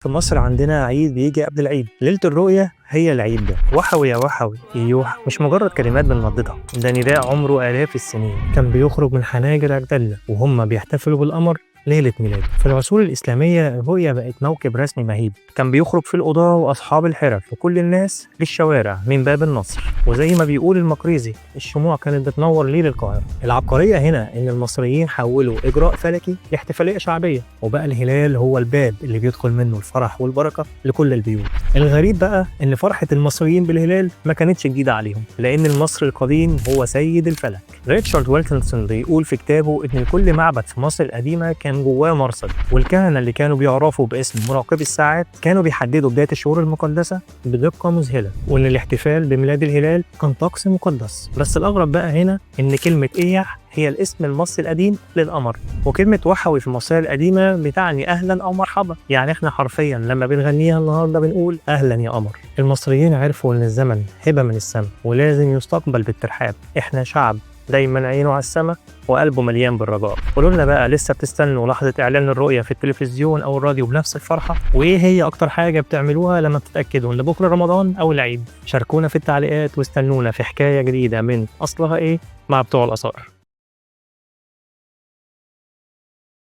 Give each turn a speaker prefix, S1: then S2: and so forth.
S1: في مصر عندنا عيد بيجي قبل العيد، ليلة الرؤية هي العيد ده. وحوي يا وحوي إيوح مش مجرد كلمات بنرددها، ده نداء عمره آلاف السنين، كان بيخرج من حناجر أجدادنا وهم بيحتفلوا بالقمر ليلة ميلاده. في العصور الإسلامية الرؤية بقت موكب رسمي مهيب، كان بيخرج في القضاة وأصحاب الحرف وكل الناس للشوارع من باب النصر. وزي ما بيقول المقريزي، الشموع كانت بتنور ليل القاهرة. العبقرية هنا إن المصريين حولوا إجراء فلكي لاحتفالية شعبية، وبقى الهلال هو الباب اللي بيدخل منه الفرح والبركة لكل البيوت. الغريب بقى إن فرحة المصريين بالهلال ما كانتش جديدة عليهم، لأن المصري القديم هو سيد الفلك. ريتشارد ويلكنسون بيقول في كتابه إن كل معبد في مصر القديمة كان جواه مرصد، والكهنة اللي كانوا بيعرفوا باسم مراقبي الساعات كانوا بيحددوا بداية الشهور المقدسة بدقة مذهلة، وإن الاحتفال بميلاد الهلال كان طقس مقدس. بس الأغرب بقى هنا إن كلمة إيح هي الاسم المصري القديم للقمر، وكلمة وحوي في المصرية القديمة بتعني أهلا أو مرحبا. يعني إحنا حرفيا لما بنغنيها النهاردة بنقول أهلا يا قمر. المصريين عرفوا إن الزمن هبة من السماء ولازم يستقبل بالترحاب. إحنا شعب دايما عينه على السماء وقلبه مليان بالرجاء. قولوا لنا بقى، لسه بتستنوا لحظة إعلان الرؤية في التلفزيون أو الراديو بنفس الفرحة؟ وإيه هي أكتر حاجة بتعملوها لما بتتأكدوا إن بكرة رمضان أو العيد؟ شاركونا في التعليقات واستنونا في حكاية جديدة من أصلها إيه مع بتوع الآثار.